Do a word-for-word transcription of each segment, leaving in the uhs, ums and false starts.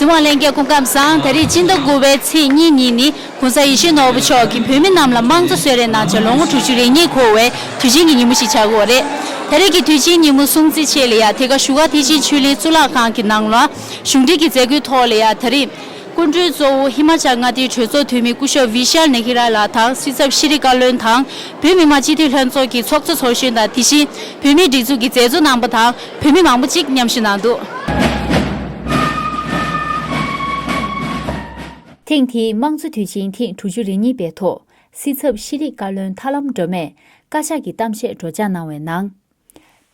མི་མང་ལྷན་རྒྱས་སྐུ་ཁམས་བཟང་། ད་རེས་སྤྱི་ཟླ་དགུ་པའི་ཚེས་གཉིས་ཉིན་ནི་གོང་ས་ཡིད་བཞིན་ནོར་བུ་མཆོག་གིས་བོད་མི་རྣམས་ལ་དམངས་གཙོ་གསོལ་རས་གནང་བྱས་ལོ་ངོ་དྲུག་ཅུ་རེ་གཉིས་འཁོར་བའི་དུས་ཆེན་གྱི་ཉིན་མོ་ཞིག་ཆགས་ཀྱི་ཡོད་རེད། ད་རེས་ཀྱི་དུས་ཆེན་ཉིན་མོ་སྲུང་བརྩི་ཆེད་ལ་ཡ་དེ་ག་བཞུགས་སྒར་ཐེག་ཆེན་ཆོས་གླིང་གཙུག་ལག་ཁང་གི་ནང་ལ་གཞུང་འབྲེལ་གྱི་མཛད་སྒོའི་ཐོག་ལ་ཡ་ད་རེས་སྐུ་མགྲོན་གཙོ་བོ་ཧི་མ་ཅལ་མངའ་སྡེའི་གྲོས་ཚོགས་འཐུས་མི་སྐུ་ཞབས་བི་ཤལ་ནེ་ཧི་ར་ལགས་དང་སྲིད་ཚབ་ཤེས་རིག་བཀའ་བློན་དང་བོད་མི་མང་སྤྱི་འཐུས་ལྷན་ཚོགས་ཀྱི་ཚོགས་གཙོ་ཚོགས་གཞོན་དང་དེ་བཞིན་བོད་མིའི་སྒྲིག་འཛུགས་ཀྱི་མཛད་གཙོ་རྣམ་པ་དང་བོད་མི་མང་པོ་གཅིག་མཉམ་ཞུགས་གནང་འདུག་ཐེངས་འདིའི་དམངས་གཙོ་དུས་ཆེན་ཐེངས་དྲུག་ཅུ་རེ་གཉིས་པའི་ཐོག་སྲིད་ཚབ་ཤེས་རིག་བཀའ་བློན་ཐར་ལམ་སྒྲོལ་མས་བཀའ་ཤག་གི་གཏམ་བཤད་སྒྲོག་སྦྱང་གནང་བའི་ནང་།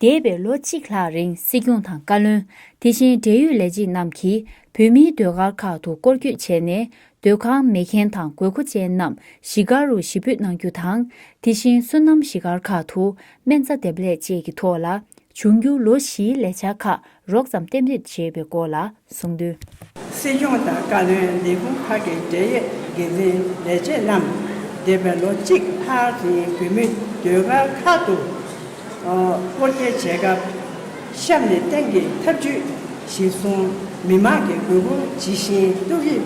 འདས་པའི་ལོ་གཅིག་ལྷག་རིང་སྲིད་སྐྱོང་དང་བཀའ་བློན། དེ་བཞིན་འབྲེལ་ཡོད་ལས་བྱེད་རྣམས་ཀྱིས་བོད་མིའི་སྡོད་སྒར་ཁག་ཏུ་སྐོར་སྐྱོད་བྱས་ནས་སྡོད་ཁང་མེད་མཁན་དང་དགོས་མཁོ་ཅན་རྣམས་གཞིས་སྒར་རུ་གཞིས་སྤོས་གནང་རྒྱུ་དང་། དེ་བཞིན་སོ་ནམ་གཞིས་སྒར་ཁག་ཏུ་སྨན་རྩྭ་འདེབས་ལས་བཅས་ཀྱི་ཐོག་ལ་འབྱུང་འགྱུར་ལོ་བཞིའི་ལས་འཆར་ཁག་རོབ་ཙམ་གཏན་འབེབས་བྱས་པའི་སྐོར་ལ་གསུངས་དོན། སྲིད་སྐྱོང་དང་བཀའ་བློན་ལས་ཁུངས་ཁག་གི་འབྲེལ་ཡོད་འགན་འཛིན་ལས་བྱེད་རྣམས་འདས་པའི་ལོ་གཅིག་ལྷག་རིང་བོད་མིའི་སྡོད་སྒར་ཁག་ཏུ་སྐོར་སྐྱོད་བྱེད་སྐབས་གཤམ་ནས་ཏང་གི་ཐབས་ཇུས་གཞིར་བཟུང་མི་མང་གི་དགོས་མཁོ་ཇི་བཞིན་བརྟག་ཞིབ་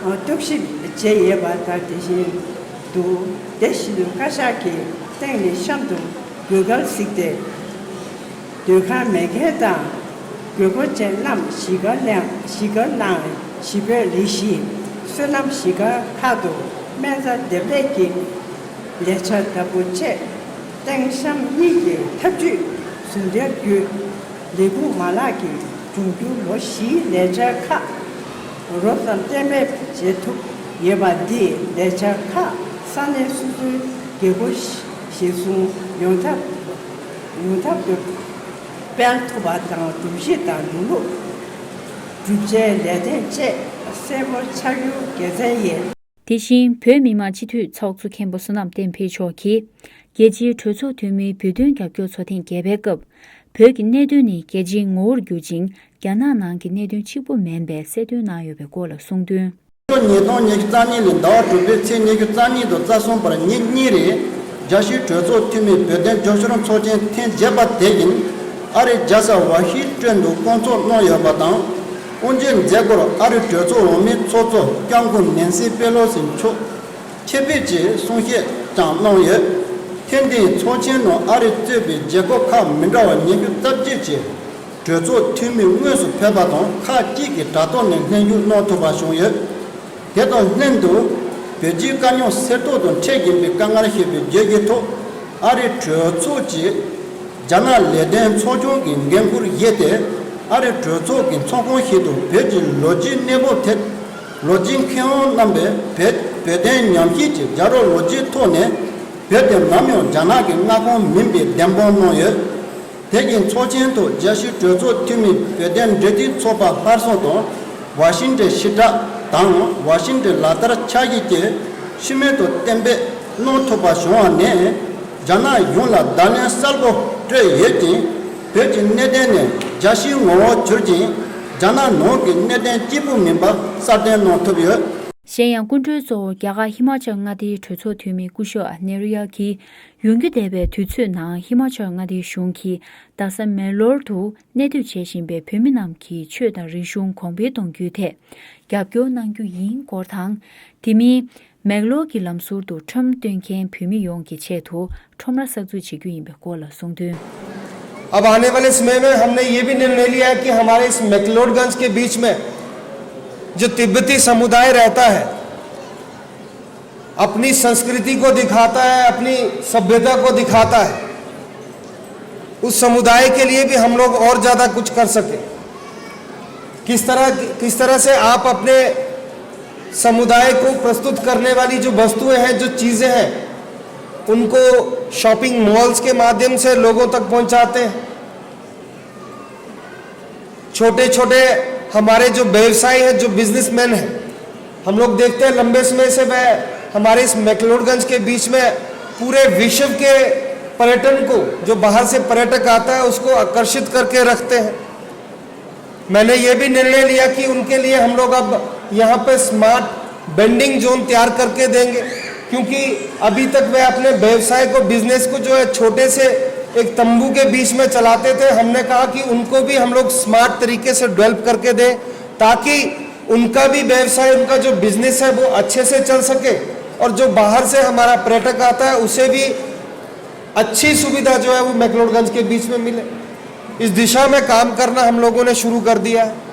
བརྟག་ཞིབ་བྱས་ཡོད་པ་དང་དེ་བཞིན་དུ་དེ་བཞིན་དུ་བཀའ་ཤག་གིས་ཏང་ནས་གཤམ་དུ་དགོས་གལ་གཟིགས་ཏེ། སྡོད་ཁང་མེད་མཁན་དང་དགོས་མཁོ་ཅན་རྣམས་གཞིས་སྒར་ནང་གཞིས་སྒར་ནང་གཞིས་སྤོས་ལས་གཞི། སོ་ནམ་གཞིས་སྒར་ཁག་ཏུ་སྨན་རྩྭ་འདེབས་ལས་ཀྱི་ལས་འཆར་ལྟ་བུ་བཅས་ཏང་གཤམ་གཉིས་ཀྱི་ཐབས་ཇུས་ཟུང་འབྲེལ་བརྒྱུད་ལས་ཁུངས་མ་ལག་གི་འབྱུང་འགྱུར་ལོ་བཞིའི་ལས་འཆར་ཁག་རོབ་ཙམ་གཏན་འབེབས་བྱེད་ཐུབ་ཡོད་པ་འདིས་ལས་འཆར་ཁག་ས་གནས་སོ་སོའི་དགོས་མཁོ་གཞིར་བཟུང་ཡོང་ཐབས་ཡོང་ཐབས་སུ་སྤེལ་ཐུབ་པ་དང་སྒྲོམ་གཞི་དང་འགྲོ་ལུགས་གྲུབ་ཆའི་ལས་དོན་བཅས་གསལ་པོ་ཆགས་རྒྱུ་དགེ་མཚན་ཡིན། དེ་བཞིན་བོད་མི་མང་སྤྱི་འཐུས་ཚོགས་གཙོ་མཁན་པོ་བསོད་ནམས་བསྟན་འཕེལ་མཆོག་གིས་རྒྱལ་སྤྱིའི་གྲོས་ཚོགས་འཐུས་མིའི་བོད་དོན་རྒྱབ་སྐྱོར་ཚོགས་ཐེངས་བརྒྱད་པའི་སྐབས་བོད་ཀྱི་གནད་དོན་ནི་རྒྱལ་སྤྱིའི་ངོ་བོར་གྱུར་ཅིང་རྒྱ་ནག་ནང་གི་གནད་དོན་གཅིག་པུ་མིན་པའི་གསལ་སྟོན་གནང་ཡོད་པའི་སྐོར་ལ་གསུངས་དོན། ཉིས་སྟོང་ཉི་ཤུ་རྩ་གཉིས་ལོའི་ཟླ་བ་དྲུག་པའི་ཚེས་ཉི་ཤུ་རྩ་གཉིས་དང་རྩ་གསུམ་བར་ཉིན་གཉིས་རིང་རྒྱལ་སྤྱིའི་གྲོས་ཚོགས་འཐུས་མིའི་བོད་དོན་རྒྱབ་སྐྱོར་ཚོགས་ཆེན་ཐེངས་བརྒྱད་པ་དེ་ཡིན། ཨ་རིའི་རྒྱལ་ས་ཝ་ཤིང་ཏོན་དུ་བསྐོང་ཚོགས་གནང་ཡོད་པ་དང་། དབུ་འབྱེད་མཛད་སྒོར་ཨ་རིའི་གྲོས་ཚོགས་འོག་མའི་ཚོགས་གཙོ་སྐྱབས་མགོན་ནེན་སི་པེ་ལོ་སི་མཆོག་ཆེད་ཕེབས་ཀྱིས་གསུང་བཤད་ཀྱང་གནང་ཡོད། ཐེངས་འདིའི་ཚོགས་ཆེན་ནང་ཨ་རིས་གཙོས་པའི་རྒྱལ་ཁབ་ཁག་མི་འདྲ་བ་ཉི་ཤུ་རྩ་བརྒྱད་ཀྱི་གྲོས་ཚོགས་འཐུས་མི་དངོས་སུ་ཕེབས་པ་དང་ཁག་ཅིག་གིས་དྲ་ཐོག་ནས་ལྷན་ཞུགས་གནང་ཐུབ་པ་བྱུང་ཡོད། དེ་དང་ལྷན་དུ་བོད་རྒྱའི་དཀའ་རྙོག་སེལ་ཐབས་དང་འཕྲད་བཞིན་པའི་དཀའ་ངལ་ཞེས་པའི་བརྗོད་གཞིའི་ཐོག་ཨ་རིའི་གྲོས་ཚོགས་ཀྱི་རྒྱ་ནག་ལས་དོན་ཚོགས་ཆུང་གི་འགན་འཁུར་བཞེས་ཏེ་ཨ་རིའི་གྲོས་ཚོགས་ཀྱི་ཚོགས་ཁང་ཞིག་ཏུ་བོད་ཀྱི་ལོ་རྒྱུས་གནས་བབ་ཐད་ལོ་རྒྱུས་མཁས་དབང་རྣམ་པས་བོད་བོད་དོན་ཉམས་ཞིབ་ཀྱི་རྒྱལ་རབས་ལོ་རྒྱུས་ཐོག་ནས་བོད་དེ་ནམ་ཡང་རྒྱ་ནག་གི་མངའ་ཁོངས་མིན་པའི་བདེན་དཔང་གནང་ཡོད། དེ་བཞིན་ཚོགས་ཆེན་ཐོག་རྒྱལ་སྤྱིའི་གྲོས་ཚོགས་འཐུས་མི་བོད་དོན་འབྲེལ་མཐུད་ཚོགས་པ་ལྷ་རྩེ་དང་ཝ་ཤིང་ཏོན་ཕྱི་དྲག་དང་ཝ་ཤིང་ཏོན་ལག་བསྟར་འཆར་གཞི་བཅས་ཤུལ་མའི་ཐོག་གཏན་འབེབས་གནང་ཐུབ་པ་བྱུང་བ་ནས་རྒྱ་ནག་གཞུང་ལ་བརྡ་ལན་གསལ་པོ་སྤྲོད་ཡོད་ཅིང་བོད་ཀྱི་གནད་དོན་ནི་རྒྱལ་སྤྱིའི་ངོ་བོར་གྱུར་ཅིང་རྒྱ་ནག་ནང་གི་གནད་དོན་གཅིག་པུ་མིན་པ་གསལ་སྟོན་གནང་ཐུབ་ཡོད། གཞན་ཡང་སྐུ་མགྲོན་གཙོ་བོ་རྒྱ་གར་ཧི་མ་ཅལ་མངའ་སྡེའི་གྲོས་ཚོགས་འཐུས་མི་སྐུ་ཞབས་ཨ་ནེ་རི་ཡ་གིས་ཡོང་རྒྱུ་བསྡད་པའི་དུས་ཚོད་ནང་ཧི་མ་ཅལ་མངའ་སྡེའི་གཞུང་གིས་རྡ་ས་མེག་ལོར་དུ་གནས་སྡོད་བྱེད་བཞིན་པའི་བོད་མི་རྣམས་ཀྱི་ཆོས་དང་རིག་གཞུང་གོང་འཕེལ་གཏོང་རྒྱུའི་ཐད་རྒྱབ་སྐྱོར་གནང་རྒྱུ་ཡིན་སྐོར་དང་། དེ་མིན། མེག་ལོར་གྱི་ལམ་ཟུར་དུ་ཁྲོམ་སྟོན་མཁན་བོད་མི་ཡོངས་ཀྱི་ཆེད་དུ་ཁྲོམ་ར་གསར་འཛུགས་བྱེད་རྒྱུ་ཡིན་པའི་སྐོར་ལ་གསུངས་དོན། अब आने वाले समय में हमने ये भी निर्णय लिया है कि हमारे इस मैक्लोडगंज के बीच में जो तिब्बती समुदाय रहता है, अपनी संस्कृति को दिखाता है, अपनी सभ्यता को दिखाता है, उस समुदाय के लिए भी हम लोग और ज़्यादा कुछ कर सकें। किस तरह, किस तरह से आप अपने समुदाय को प्रस्तुत करने वाली जो वस्तुएं हैं, जो चीज़ें हैं, उनको शॉपिंग मॉल्स के माध्यम से लोगों तक पहुंचाते हैं। छोटे छोटे हमारे जो व्यवसायी हैं, जो बिजनेसमैन हैं, हम लोग देखते हैं लंबे समय से वह हमारे इस मैक्लोडगंज के बीच में पूरे विश्व के पर्यटन को, जो बाहर से पर्यटक आता है, उसको आकर्षित करके रखते हैं। मैंने ये भी निर्णय लिया कि उनके लिए हम लोग अब यहाँ पे स्मार्ट वेंडिंग जोन तैयार करके देंगे, क्योंकि अभी तक वे अपने व्यवसाय को, बिजनेस को जो है छोटे से एक तंबू के बीच में चलाते थे। हमने कहा कि उनको भी हम लोग स्मार्ट तरीके से डेवलप करके दें, ताकि उनका भी व्यवसाय, उनका जो बिजनेस है, वो अच्छे से चल सके और जो बाहर से हमारा पर्यटक आता है, उसे भी अच्छी सुविधा जो है, वो मैक्लोडगंज के बीच में मिले। इस दिशा में काम करना हम लोगों ने शुरू कर दिया है।